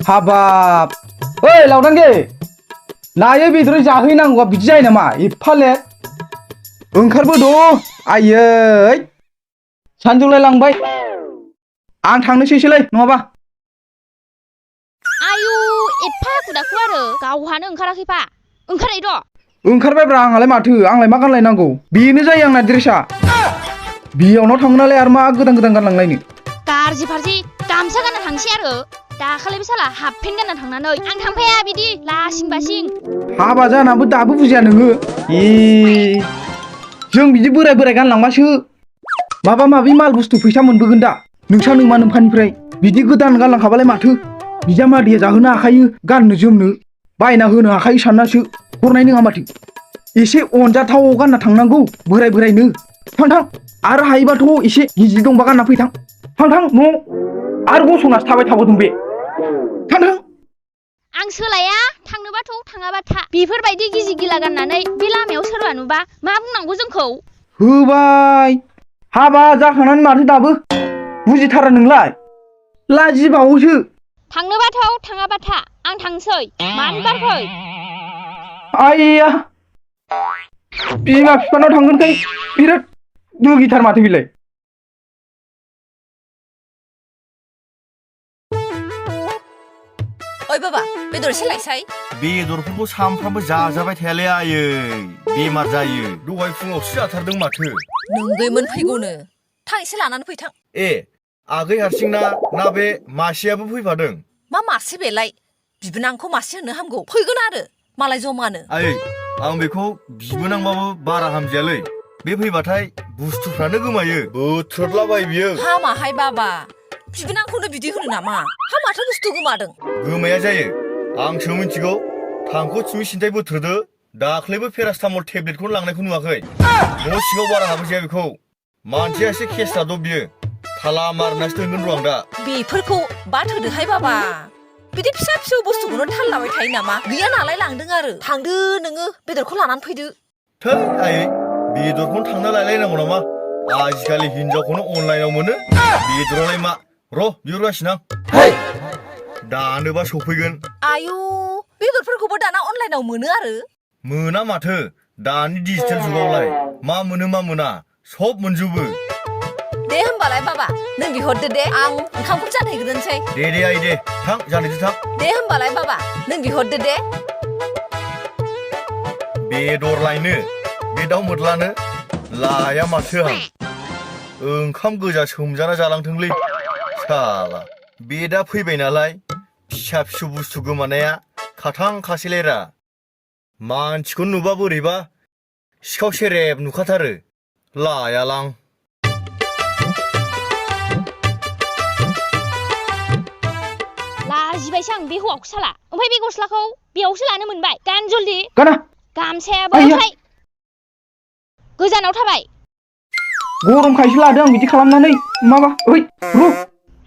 हाबाब ओइ लावदांगे नायै बेदरै जाहैनांगौआ बिदि जायो नामा एफा लेट ओंखारबोद' आयै सानजौलाय लांबाय आं थांनोसैसोलै नङाबा आयु एफा कुदाखु आरो गावहानो ओंखाराखैफा ओंखारनाय र' ओंखारबायब्रा आंहालाय माथो आंलाय मा गानलायनांगौ बेनो जायो आंना ड्रेसा बेयावनाव थांनालाय आरो मा गोदान गोदान गानलांलायनो गारजि फारजि गामसा गानना थांसै आरो दाखालिबो साला हाफ पेन्ट गानना थांनानै आं थांफाया बिदि लासिं बासिं हाबा जानाबो दाबो बुजिया नोङो जों बिदि बोराय बोराय गानलांबासो माबा माबि माल बुस्थु फैसा मोनबोगोन दा नोंसा नोंमा नोमफानिफ्राय बिदि गोदान गानलांखाबालाय माथो बिजामादैया जाहोनो हाखायो गाननो जोमनो बायना होनो हाखायो साननासो हरनाय नङा माथो एसे अनजाथाव गानना थांनांगौ बोराय बोरायनो थां आरो हायोबाथ' एसे गिजि दंबा गानना फैथां थां न' आरो गसंनासो थाबाय थाबोदों बे थां आं सोलाया थांनोबाथ' थाङाबा था बेफोरबायदि गिजि गिला गाननानै बे लामायाव सोरबा नुबा मा बुंनांगौ जोंखौ होबाय हाबा जाखांनानै माथो दाबो बुजिथारा नोंलाय लाजिबावोसो थांनोबाथ' थाङाबा था आं थांसै मानो बारफै आइया बिमा बिफानाव थांगोनखाय बिराद दुगिथार माथो बिलाय ओइ बाबा बेदर एसे लायसाय बेदरफोरखौ सामफ्रामबो जाजाबाय थायालै आयै बेमार जायो दहाय फुङावसो जाथारदों माथो नोंगैमोन फैगौनो थां एसे लानानै फैथां ए आगै हारसिंना ना बे मासेयाबो फैफादों मा मासे बेलाय बिबोनांखौ मासे होनो हामगौ फैगोन आरो मालाय जमानो आयै आं बेखौ बिबोनांबाबो बारा हामजायालै बे फैबाथाय बुस्थुफ्रानो गोमायो बोथ्रोदलाबाय बियो हामाहाय बाबा बिबोनांखौनो बिदि होनो नामा हामाथो बुस्थु गोमादों गोमाया जायो आंसो मिथिगौ थांखौ थिमि सिन्थाय बोथ्रोदो दाख्लैबो पेरासटामल टेब्लेटखौनो लांनायखौ नुवाखै न' सिङाव बारा हाबैजाया बेखौ मानसिया एसे केसरा दब बियो थाला मारनासो दोनगोन र' आं दा बेफोरखौ बाद होदोहाय बाबा बिदि फिसा फिसौ बुस्थुखौनो थाल लाबाय थायो नामा गैया नालाय लांदों आरो थांदो नोङो बेदरखौ लानानै फैदो थै आयै बेदरखौनो थांना लायलायनांगौ नामा आजिखालि हिनजावखौनो अनलाइनाव मोनो बेदरालाय मा र' बिहरगासिनो आं दानोबा सफैगोन आयु बेदरफोरखौबो दाना अनलाइनाव मोनो आरो मोना माथो दानि डिजिटेल जुगावलाय मा मोनो मा मोना सब मोनजोबो दे होमबालाय बाबा नों बिहरदो दे आं ओंखामखौ जानहैग्रोनोसै दे आयै दे थां जानोसै थां दे होमबालाय बाबा नों बिहरदो दे बेदर लायनो बे दाउ मोदलानो लाया माथो आं ओंखाम गोजा सोमजाना जालांथोंलै साला बे दा फैबाय नालाय फिसा फिसौ बुस्थु गोमानाया खाथां खासेलेरा मानसिखौ नुबा बोरैबा सिखाव सेरेब नुखाथारो लायालां लाजिबायसो आं बे हौवाखौ साला ओमफ्राय बे गस्लाखौ बेयावसो लानो मोनबाय गान जलदि गाना गामसायाबो ओमफ्राय गोजानाव थाबाय गरमखायसो लादों आं बिदि खालामनानै माबा ओइ र'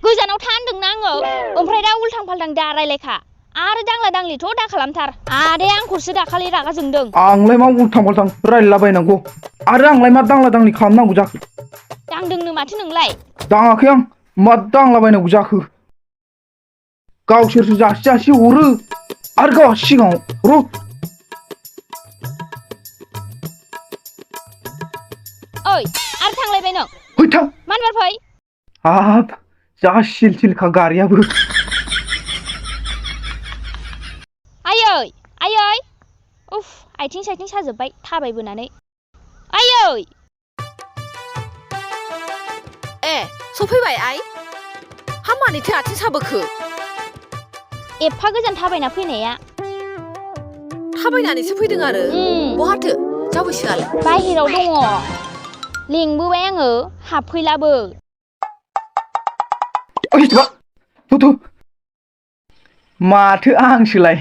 गोजानाव था होनदोंना आङो ओमफ्राय दा उल्थां फाल्थां दा रायलायखा आरो दांला दांलिथ' दा खालामथार आदाया आंखौसो दाखालि रागा जोंदों आंलाय मा उल्थां फाल्थां रायलायलाबायनांगौ आरो आंलाय मा दांला दांलि खालामनांगौ जाखो दांदोंनो माथो नोंलाय दाङाखै आं मा दांलाबायनांगौ जाखो गावसोरसो जासि हरो आरो गावहा सिगाङाव र' ओइ आरो थांलायबाय नों फै थां मानबार फै हाब जा सिलसिलखा गारियाबो आयै आयै उफ आथिं साइथिं साजोब्बाय थाबायबोनानै आयै ए सफैबाय आइ हामानिथो आथिं साबोखो एफा गोजान थाबायना फैनाया थाबायनानैसो फैदों आरो बहाथो जावैसोआलाय बाहेराव दङ लेंबोबाय आङो हाबफैलाबो माथो आंसोलाय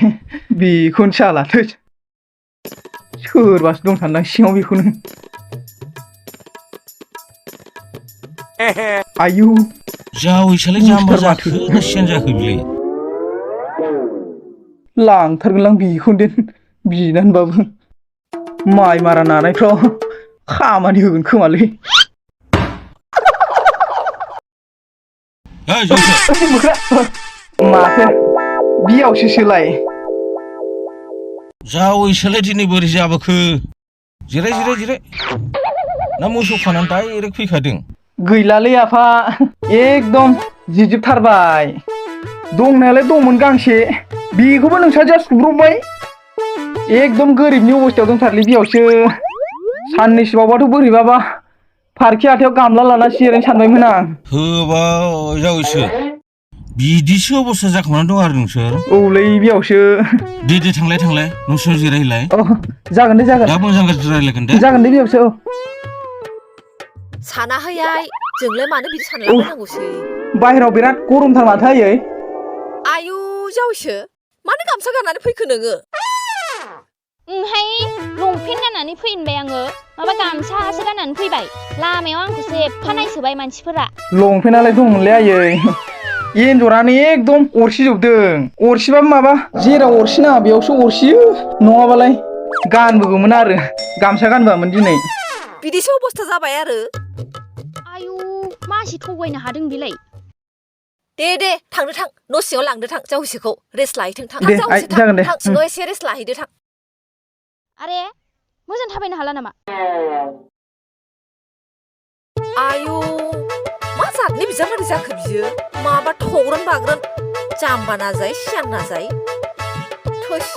बेखौनो सालाथो सोरबासो दं सानदां सिङाव बेखौनो आयु जावैसोलाय जाम्बा जाखो ना सियान जाखो बिलाय लांथारगोनलां बेखौनो देन बिनानैबाबो माइ मारा नानायफ्राव खामानि होगोन खोमालै ओइ जौसे माथो बियावसोलाय जावैसोलाय दिनै बोरै जाबोखो जिराय जिराय जिराय ना मोसौ खानानै डाइरेक्ट फैखादों गैलालै आफा एकदम जिजोबथारबाय दंनायालाय दंमोन गांसे बेखौबो नोंस्रा सुब्रबबाय एकदम गोरिबनि अबस्थायाव दंथारलै बियावसो साननैसो बावबाथ' बोरैबाबा फारखि आथायाव गामला लाना सिरेन सानबायमोन आं होबाय जावैसो बिदिसो अबस्था जाखोमानानै दं आरो नोंसोर औलै बियावसो दे थांलाय नोंसोर जिरायलाय औ जागोन दे जागोन दा मोजां गाज्रि रायलायगोन दे जागोन दे बियावसो औ सानाहैयाय जोंलाय मानो बिदि सानलाबायनांगौसै बाहेराव बिराद गरमथार माथो आयै आयु जावैसो मानो गामसा गाननानै फैखो नोङो ओंहाय लंपेन्ट गाननानै फैनबाय आङो माबा गामसासो गाननानै फैबाय लामायाव आंखौसो एफा नायसोबाय मानसिफोरा लंपेन्टालाय दंमोनलै आयै एन्जरानो एकदम अरसिजोबदों अरसिबाबो माबा जेराव अरसिनाङा बेयावसो अरसियो नङाबालाय गानबोगौमोन आरो गामसा गानबोआमोन दिनै बिदिसो अबस्था जाबाय आरो आयु मासि थगायनो हादों बेलाय दे थांदो थां न' सिङाव लांदो थां जावैसोखौ रेस्ट लाहैथों थां दे जावैसो जागोन दे थां सिङाव एसे रेस्ट लाहैदो थां आरे मोजां थाबायनो हाला नामा आयु मा जातनि बिजामादै जाखो बियो माबा थग्रोन बाग्रोन जाम्बा नाजाय सियान नाजाय थोस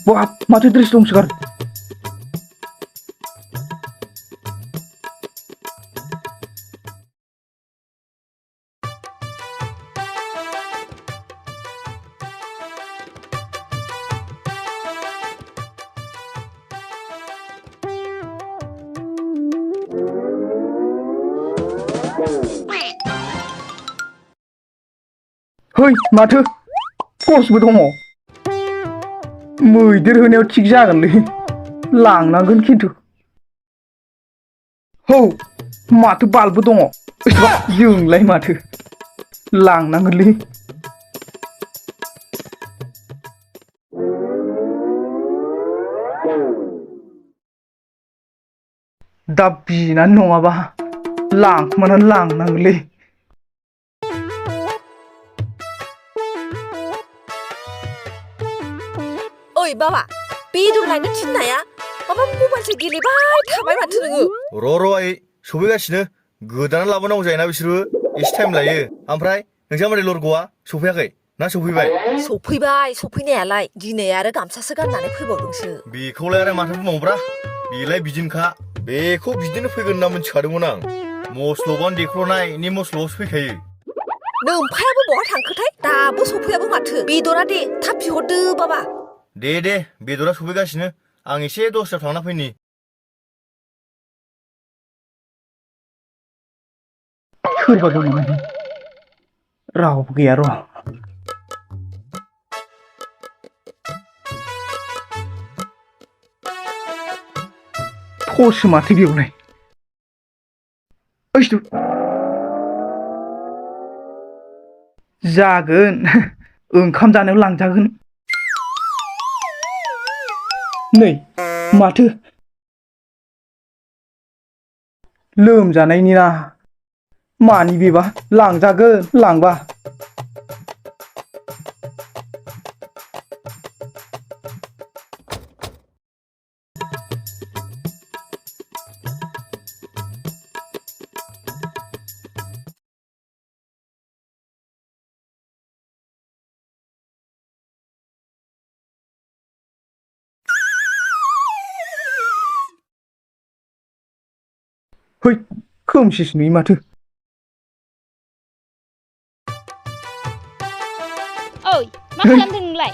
बाब माथो ड्रेस दंसोगार है माथो टर्चबो दङ मैदेर होनायाव थिग जागोनलै लांनांगोन खिन्थु हौ माथो बाल्बबो दङ जोंलाय माथो लांनांगोनलै दा बिनानै नङाबा लांखुमानानै लांनांगोनलै ओइ बाबा बेदर लायनो थिननाया माबा मबाइलसो गेलेबाय थाबाय माथो नोङो र' आइ सफैगासिनो गोदाना लाबोनांगौ जायोना बिसोरबो एसे टाइम लायो ओमफ्राय नोंसा मारै लरग'आ सफैयाखै ना सफैबाय सफैनायालाय दिनै आरो गामसासो गाननानै फैबावदोंसो बेखौलाय आरो माथो बुंबावब्रा बेलाय बिदिनोखा बेखौ बिदिनो फैगोन होनना मिथिखादोंमोन आं मस्लबानो देख्ल'नाय नि मस्लबावसो फैखायो नोमफायाबो बहा थांखोथाय दाबो सफैयाबो माथो बेदरा दे थाब बिहरदो बाबा दे बेदरा सफैगासिनो आं एसे दस्रायाव थांना फैनि सोरबा दङ नामा रावबो गैया र' थसो माथो बेयावलाय ओइसथ' जागोन ओंखाम जानायाव लांजागोन नै माथो लोमजानायनि ना मानि बेबा लांजागोन लांबा है खोमसिसो नुयो माथो ओइ मा खालामदों नोंलाय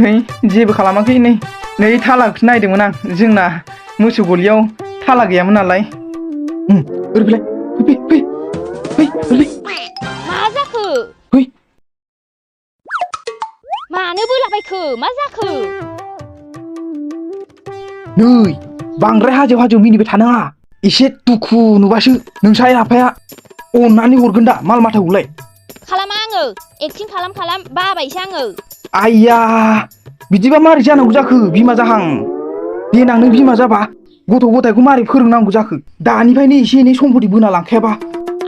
नै जेबो खालामाखै नै थालाखौसो नायदोंमोन आं जोंना मोसौ गलियाव थाला गैयामोन नालाय ओरैलाय फै मा जाखो फै मानो बोलाबायखो मा जाखो नै बांद्राय हाजो मिनिबाय थानाङा एसे दुखु नुबासो नोंसा आफाया अननानै हरगोन दा माल माथाखौलाय खालामा आङो एक्टिं खालाम बाबायसो आङो आइया बिदिबा मारै जानांगौ जाखो बिमा जाहां देनां नों बिमा जाबा गथ' गथायखौ मारै फोरोंनांगौ जाखो दानिफ्रायनो एसे एनै सम्पति बोना लांखायाबा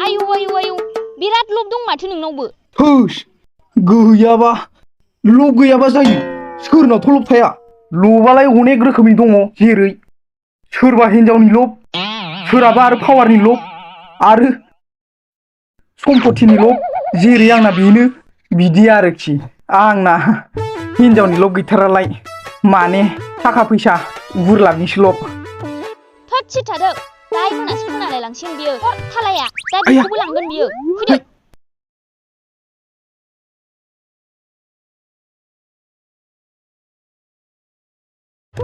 आयौ आयौ आयौ बिराद लब दं माथो नोंनावबो होस गैयाबा लब गैयाबा जायो सोरनावथ' लब थाया लबालाय अनेक रोखोमनि दङ जेरै सोरबा हिनजावनि लब सोरहाबा आरो पावारनि लब आरो सम्पतिनि लब जेरै आंना बेनो बिदि आरोखि आंना हिनजावनि लब गैथारालाय माने थाखा फैसा गुरलाबनिसो लब थोद सिथादो दाय मोनासो खोनालाय लांसिगोन बियो थालाया दा बेखौबो लांगोन बियो फैदो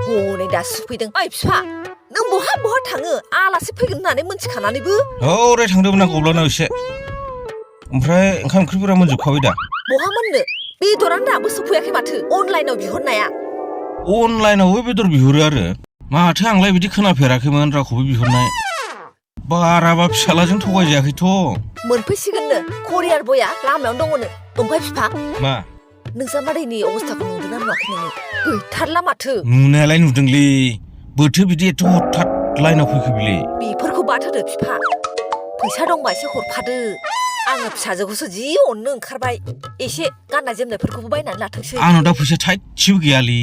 हनै दासो फैदों ओइ बिफा नों बहा थाङो आलासि फैगोन होननानै मोनथिखानानैबो औ थांदोंमोन आं गब्लानाव एसे ओमफ्राय ओंखाम ओंख्रिफोरा मोनजोबखाबाय दा बहा मोननो बेदरानो दाबो सफैयाखै माथो अनलाइनाव बिहरनाया अनलाइनावबो बेदर बिहरो आरो माथो आंलाय बिदि खोनाफेराखैमोन रावखौबो बिहरनाय बाराबा फिसालाजों थगायजायाखैथ' मोनफैसिगोननो करियार बया लामायावनो दङनो ओमफ्राय बिफा मा नोंसा मादैनि अबस्थाखौ नुदोंना नुवाखै नोङो गैथारला माथो नुनायालाय नुदोंलै बोथो बिदि एथ' हथात लाइनाव फैखो बिलाय बेफोरखौ बाद होदो बिफा फैसा दंबा एसे हरफादो आङो फिसाजोखौसो जि अननो ओंखारबाय एसे गाननाय जोमनायफोरखौबो बायनानै लाथोंसै आंनाव दा फैसा थाइसेबो गैयालै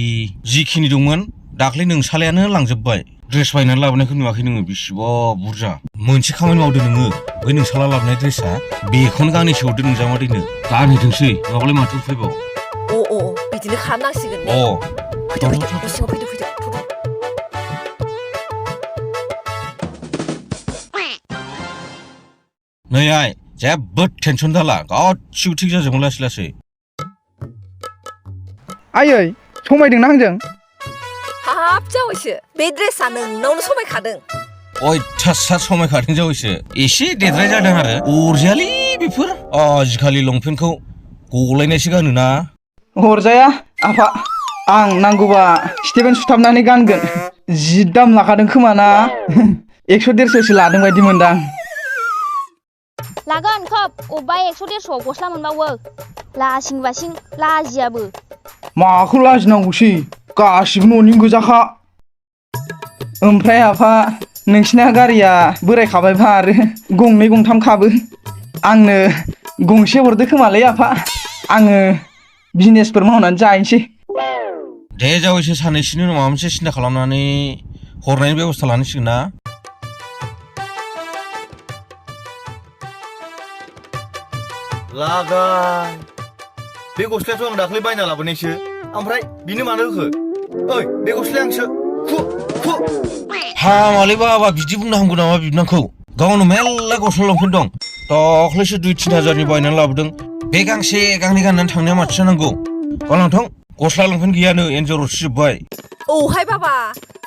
जिखिनि दंमोन दाख्लै नोंसालायानो लांजोबबाय ड्रेस बायनानै लाबोनायखौ नुवाखै नोङो बेसेबा बुरजा मोनसे खामानि मावदो नोङो बै नोंसाला लाबोनाय ड्रेसा बेखौनो गानैसो हरदो नोंजामादैनो गानहैथोंसै नङाबालाय माथो उफायबाव अ बिदिनो खालामनांसिगोन ने फैदो न' सिङाव फैदो नै आइ जेबो टेनसन दाला गासिबो थिग जाजोबगोन लासै लासै आयै समायदोंना आंजों हाब जावैसो बे ड्रेसा नोंनावनो समायखादों अयथासार समायखादों जावैसो एसे देद्राय जादों आरो अरजायालै बेफोर आजिखालि लंपेन्टखौ गलायनायसो गानोना हरजाया आफा आं नांगौबा स्टेभेन सुथाबनानै गानगोन जि दाम लाखादों खोमा ना 100-150सो लादों बायदि मोनदां लागोन खोब अबेबा 100-150 गस्ला मोनबावो लासिं बासिं लाजियाबो माखौ लाजिनांगौसै गासिबो न'नि गोजाखा ओमफ्राय आफा नोंसिना गारिया बोरायखाबायबा आरो गंनै गंथाम खाबो आंनो गंसे हरदो खोमालै आफा आङो बिजनेसफोर मावनानै जाहैनोसै दे जावैसो साननैसोनि उनाव माबा मोनसे सिन्था खालामनानै हरनायनि बेब'स्था लानांसिगोन ना लागाय बे गस्लायाथ' आं दाख्लै बायना लाबोनायसो ओमफ्राय बिनो मानो होखो ओइ बे गस्लाया आंसो हामालै बाबा बिदि बुंनो हांगौ नामा बिबनांखौ गावनो मेल्ला गस्ला लंपेन्ट दं दाख्लैसो 2-3 हाजारनि बायनानै लाबोदों बे गांसे गांनै गाननानै थांनाया माथो जानांगौ गालांथों गस्ला लंपेन्ट गैयानो एन्जर अरसिजोब्बाय औहाय बाबा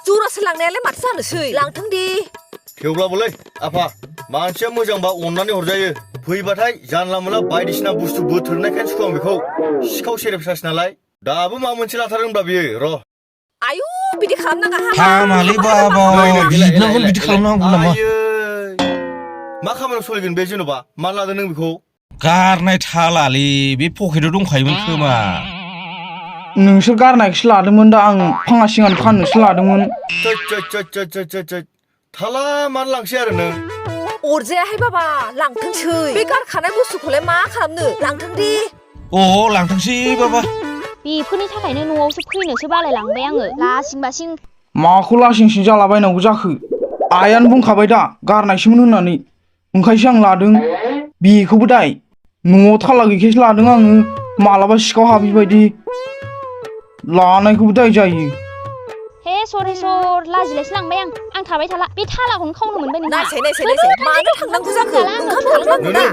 जरासे लांनायालाय माथो जानोसै लांथों दे थेवब्लाबोलै आफा मानसिया मोजांबा अननानै हरजायो फैबाथाय जानला मोनला बायदिसिना बुस्थु बोथोरनायखायनो सुखुआं बेखौ सिखाव सेरेब सास नालाय दाबो माबा मोनसे लाथारदोंब्ला बियो र' आयु बिदि खालामनाङा हामालै बाबा बिबनांखौ बिदि खालामनांगौ नामा मा खामानियाव सोलिगोन बे जेन'बा मानो लादों नों बेखौ गारनाय थालालै बे पकेटाव दंखायोमोन खोमा नोंसोर गारनायखौसो लादोंमोन दा आं फाङा सिगां फाननोसो लादोंमोन थाला मानो लांसै आरो नों अरजायाहाय बाबा लांथोंसै बे गारखानाय बुस्थुखौलाय मा खालामनो लांथों दे लांथोंसै बाबा बेफोरनि थाखायनो न'आवसो फैनोसो बालायलांबाय आङो लासिं बासिं माखौ लासिंसिं जालाबायनांगौ जाखो आइयानो बुंखाबाय दा गारनायसोमोन होननानै ओंखायसो आं लादों बेखौबो दाय न'आव थाला गैखायसो लादों आङो मालाबा सिखाव हाबै बायदि लानायखौबो दाय जायो हे सर लाजिलायसो लांबाय आं थाबाय थाला बे थालाखौनो खावनो मोनबाय नोंहा नायसाय मानो थांनांगौ जाखो ओंखाम जालांनांगौ दा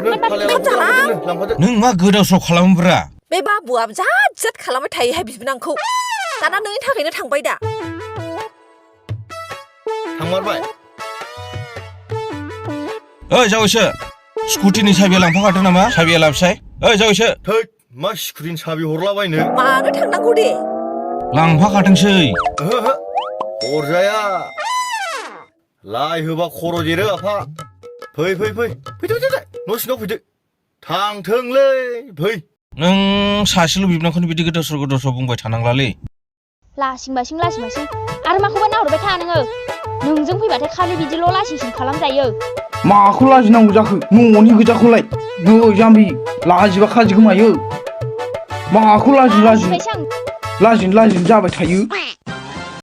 नों मा गोदाव सोराव खालामोब्रा बे बाबुआ जात खालामबाय थायोहाय बिबोनांखौ दाना नोंनि थाखायनो थांबाय दा थांमारबाय ओइ जावैसो स्कुटिनि साबिया लांफाखादों नामा साबिया लाबोसाय ओइ जावैसो थैद मा स्क्रिन साबि हरलाबायनो मानो थांनांगौ दे लांफाखादोंसै हरजाया लाइ होबा खर' देरो आफा फैदो न' सिङाव फैदो थांथोंलै फै नों सासेल' बिबनांखौनो बिदि गोदाव सोराव बुंबाय थानांलालै लासिंबासिं आरो माखौबा नाहरबाय था नोङो नोंजों फैबाथाय खालि बिदिल' लासिंसिं खालामजायो माखौ लाजिनांगौ जाखो न'नि गोजाखौलाय नै जाम्बि लाजिबा खाजि गोमायो माखौ लाजिनो लाजिबायसो आं जाबाय थायो